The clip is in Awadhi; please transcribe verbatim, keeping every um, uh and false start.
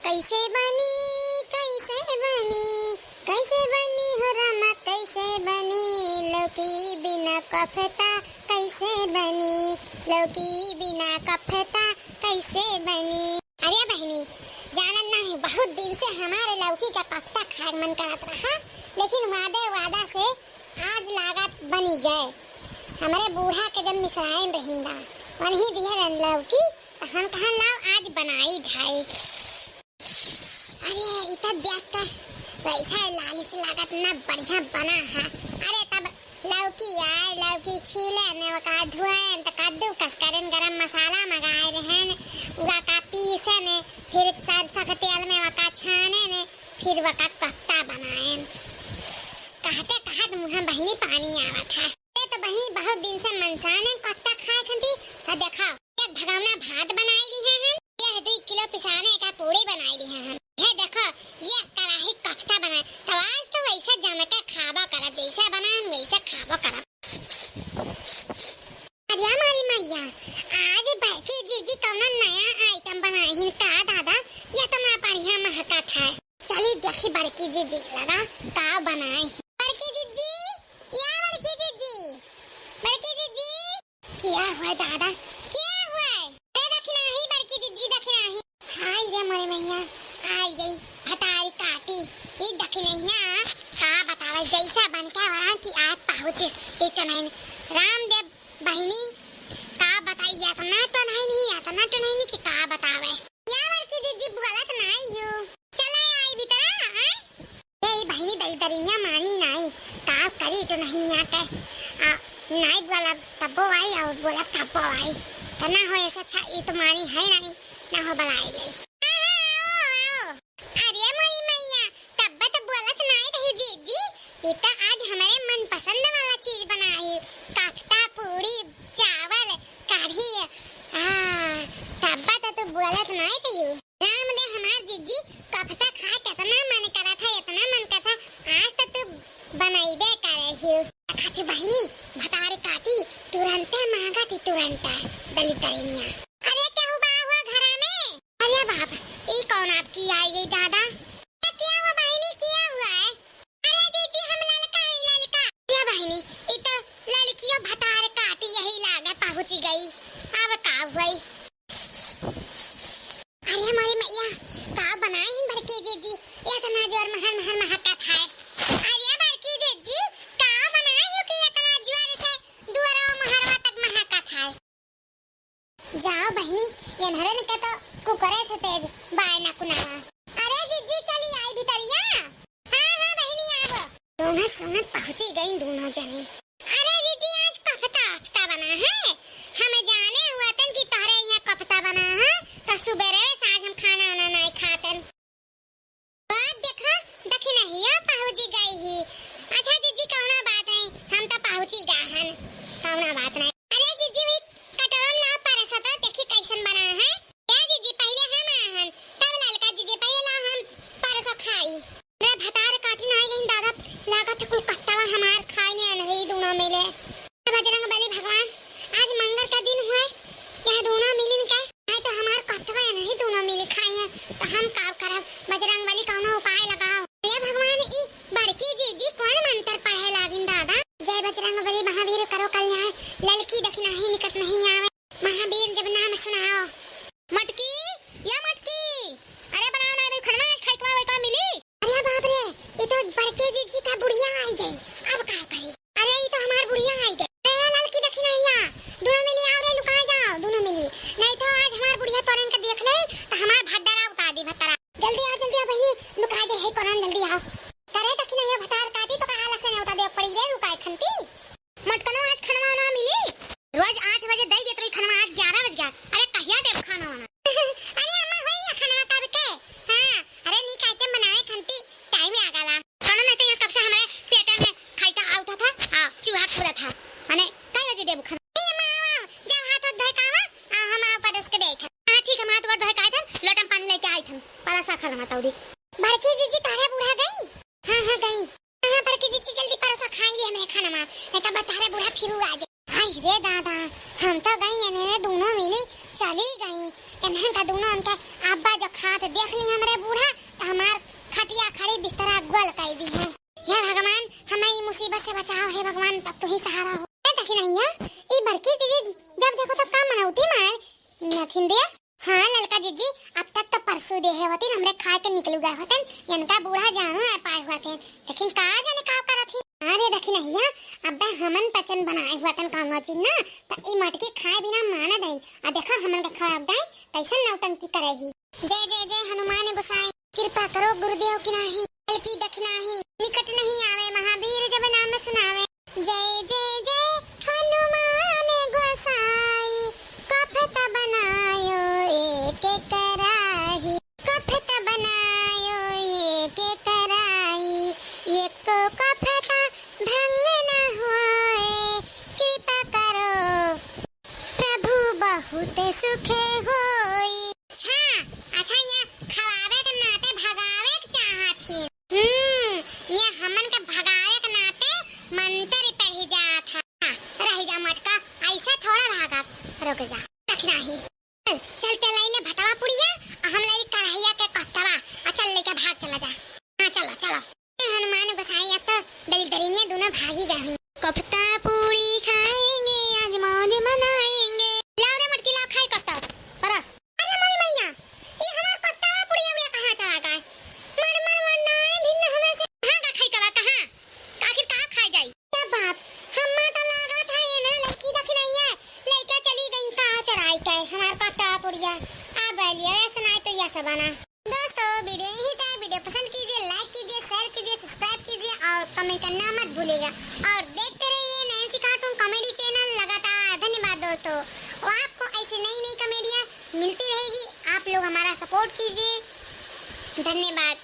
कैसे बनी, कैसे बनी, कैसे बनी हो रामा, कैसे बनी? लौकी बिना कफता कैसे बनी? लौकी बिना कफता कैसे बनी? अरे बहिनी, जानत नाही, बहुत दिन से हमारे लौकी का कफता खाए मन करत रहा, लेकिन वादे वादा से आज लागत बनी गए। हमरे बूढ़ा के जब मिसराइन रहिंदा, वनही दिहे रहन लौकी, त हम कहन लाओ आज बनाई ढाई। अरे, इ त देख के वैसा लालिच लागत ना, बढ़िया बना है। अरे, तब लौकी आए, लौकी छीले ने, वका धुएन, त कद्दू कस करेन, गरम मसाला मंगाए रहेन, वका पीसे ने, फिर सरसों के तेल में वका छाने ने, फिर वका कफ्ता बनाएन। कहते कहत मुँह बहिनी पानी आवत है। अरे तो बहिनी, बहुत दिन से मनसाने कफ्ता खाए खंती, त देखा, एक भगवना भात बनाई ली है हम, यह दुई किलो पिसाने का पूड़ी बनाई ली है हम। यह देखो, यह कढ़ाई कफ्ता बनाए, तो आज तो वैसे जम के खाबो करब, जैसे बनाएन वैसे खाबो करब। अरे हमारी मैया, आज बड़की जीजी कौनो नया आइटम बनाई हिन का दादा, यह तो ना बढ़िया महकत है। चली देखी बड़की जीजी लगा का बनाई। बड़की जीजी, या बड़की जीजी, बड़की जीजी। क्या हुआ दादा, क्या हुआ? ए दखिनाही बड़की जीजी, दखिनाही। हाय रे मोरे मैया, आई गई भतारी काटी। ई दखिनहिया का बतावे, जैसा बन के वरान की आग पहुँचिस। ई टुनहिन रामदेव बहिनी का बताई, इतना टुनहिन ही, इतना टुनहिन कि का बतावे। या बड़की जीजी बोलत नाई हो। चला आई भीतरा, आए। ए, ई बहिनी दरिद्रिया मानी नाई, का करी टुनहिनिया के। आ, नाई बोलब तब्बो आई और बोलब तब्बो आई। त ना हो ऐसा अच्छा, ई तो मानी है नाई, ना हो बलाई ले। आओ, आओ, आओ। अरे मोरी मैया, तब्बा तो बोलत नाई रही जीजी, ई तो आज हमारे मनपसंद वाला चीज बनाई, कफ्ता, पूड़ी, चावल, कढ़ी। आ, तब्बा तो तू बोलत नाई रही। राम दे हमार जीजी, कफ्ता खाए केतना मन करत है, एतना मन करत है, आज त तू बनइबे करे हिउ। खाती बहिनी, भतार काटी, तुरंते मांगती, तुरंते दलिद्रिनिया। अरे केहू बा हुआ घरा में? अरे बाप, ई कौन आपकी आई गई दादा? क्या हुआ बहिनी, क्या हुआ है? अरे जीजी, हम ललका हई, ललका। या बहिनी, ई तो ललकियो भतार काटी यही लागे पहुँची गई। अब का हुई? अरे हमारी मैया, का बनाए हैं बड़की जीजी? इतना जोर महर महर महकत है। अरे बड़की जीजी, का बनाए हो कि इतना जोर से दुआरा महरवा तक महकत है? जाओ बहिनी, एन्हरन के तो कुकरे से तेज बाय ना कुनावा। अरे जीजी, चली आई भितरिया। हाँ, हाँ बहिनी, आव। सूंघत सूंघत पहुँची गई दोनों जने। अरे जीजी, आज कफ्ता अफ्ता बना है, हम जाने हुआ तन कि तोहरे यहाँ कफ्ता बना है, तो सुबेरे साँझ हम खाना वाना नहीं खातन। बात देखा, दखिनहिया पहुँची गई ही। अच्छा जीजी, कौना बात नहीं, हम तो पहुँची गा हन, कौना बात नहीं। अरे जीजी, वही कटोरा में लाओ परसा तो देखी कैसन बना है। ए जीजी, पहिले हम आहन, तब ललका जीजी, पहिले लाओ हम परसा खाई। रे भतार काटी ना आई गई दादा, लागत कुल कट्टावा हमार खाए ने अनही दूना मिले। बजरंग बली भगवान, आज मंगर का दिन हुए, यह दूना मिलिन के, नहीं तो हमार कट्टावा अनही दूना मिली खाई है, तो हम का करब? बजरंग बली कौनो उपाय लगाओ। हे भगवान, ई बड़की जीजी कौन मंत्र पढ़े लागिन दादा? जय बजरंग बली महावीर करो कल्याण, ललकी दखिनाही निकट नहीं आवे। महावीर जब नाम सुनाओ। मटकी, या मटकी, अरे बनाओ ना, अभी खनवा आज खाई के वाई का मिली। अरे बाप रे, ये तो बड़के जीजी का बुढ़िया आई गई, अब का करी? अरे ये तो हमार बुढ़िया आई गई। ए ललकी दखिनहिया, दूनो मिली आओ रे, लुका जाओ दूनो मिली, नहीं तो आज हमार बुढ़िया तोरन के देख ले तो हमार भद्दरा उतार दी भद्दरा। जल्दी आओ, जल्दी आओ बहिनी, लुका जे है कोरन, जल्दी आओ। करे दखिनहिया भतार काटी तो कहा लग से नेवता देव पड़ी रे, लुकाए खंती। मटकनो आज खनवा ना मिली। रोज आठ बजे दई देत रही खनवा, आज ग्यारह बज गया। अरे कहिया देब खाना वाना? अरे अम्मा होई ना खनवा तब के। हाँ, अरे नी खाइते बनावे खंती टाइम आ गला। कोनो नहीं तो यहाँ कब से हमारे पेट में खाइटा आउटा था, आ चूहा कूदा था। माने कई बजे देब खाना? ए अम्मा, जब हाथ धोए कावा, आ हम आओ परोस के देखे। हाँ ठीक है, हम हाथ गोड़ धोए काए थे, लोटम पानी लेके आई थे, परसा खनवा तौरी। बड़की जीजी तारे बूढ़ा गई? हाँ हाँ गई। हाँ, बड़की जीजी जल्दी परोसा खाई ले हमरे खाना मा, नहीं तो बतारे बूढ़ा फिरू आ जाए। हाय रे दादा, हम तो गई एने दूनो मिली चली गई। इन्हन का दुनो हमके अब्बा जो खात देख ली हमरे बूढ़ा, त हमार खटिया खड़ी बिस्तरा गोल कइ दिहे। हे भगवान, हमें ई मुसीबत से बचाओ, हे भगवान, अब तू ही सहारा हो। ए दखिनहिया, ई बड़की दीदी जब देखो तब का मनौती मार नथिन दे। हाँ ललका जीजी, अब तक तो परसों देहे होतिन, हमरे खाए के निकलू गए होतिन, इनका बूढ़ा जानू ना पाए होतिन, लेकिन का जाने का करत ही। अरे दखिनहिया, अब्बे हमन पचन बनाए होतिन कौनो चीज ना, त ई मटकी खाए बिना माना देन। आ देखा हमन का खवाब देन, कैसन नौटंकी करे ही। जय जय जय हनुमान गोसाई, कृपा करो गुरुदेव की नाही, बल्कि दखिनाही निकट नहीं आवे, महावीर जब नाम सुनावे। जय जय जय हनुमान गोसाई, कफत बनायो एक कराही, कफत बनायो एक कराही, एको कफत भंग न होए, कृपा करो प्रभु बहुत सुख होई। अच्छा, अच्छा, ये खवावे के नाते भगावे के चाहत ही। हम्म, ये हमन के भगावे के नाते मंत्र पढ़ी जात है। हाँ, रही जा मटका, ऐसे थोड़ा भागब। रुक जा, रखना ही। चल, चल, ते लई ले भतवा पुड़िया, आ हम लई कढ़ैया के कोफ्तवा, आ चल लेके भाग चला जा। हाँ, चलो, चलो। ए हनुमान गोसाई, अब तो दलिद्दरिनिया दुनो भागी गए हुई। कोफ्ता पूड़ी खाएंगे, आज मौज मनाएंगे। लाओ रे मटकी, लाओ, खाई कोफ्ता, परस। अरे मोरी मैया, ई हमार कोफ्ता पूड़ी अब ये कहाँ चला गए? मर, मर, मर, नाय भिन्न हमें से। कहाँ का खाई कबा, कहाँ? आखिर का खाए जाई? ए बाप, हम्मा तो लागत है, ये ना लड़की दखिनहिया, लइका चली गई का चुराई के, हमार कोफ्ता पुड़िया। आ बैलिया, ऐसा ना तो ये सब बना। दोस्तों, video यही था। Video पसंद कीजिए, like कीजिए, share कीजिए, subscribe कीजिए और comment करना मत भूलिएगा। और देखते रहिए नैन्सी cartoon comedy channel लगातार। धन्यवाद दोस्तों, और आपको ऐसी नई नई कॉमेडियाँ मिलती रहेगी, आप लोग हमारा support कीजिए। धन्यवाद।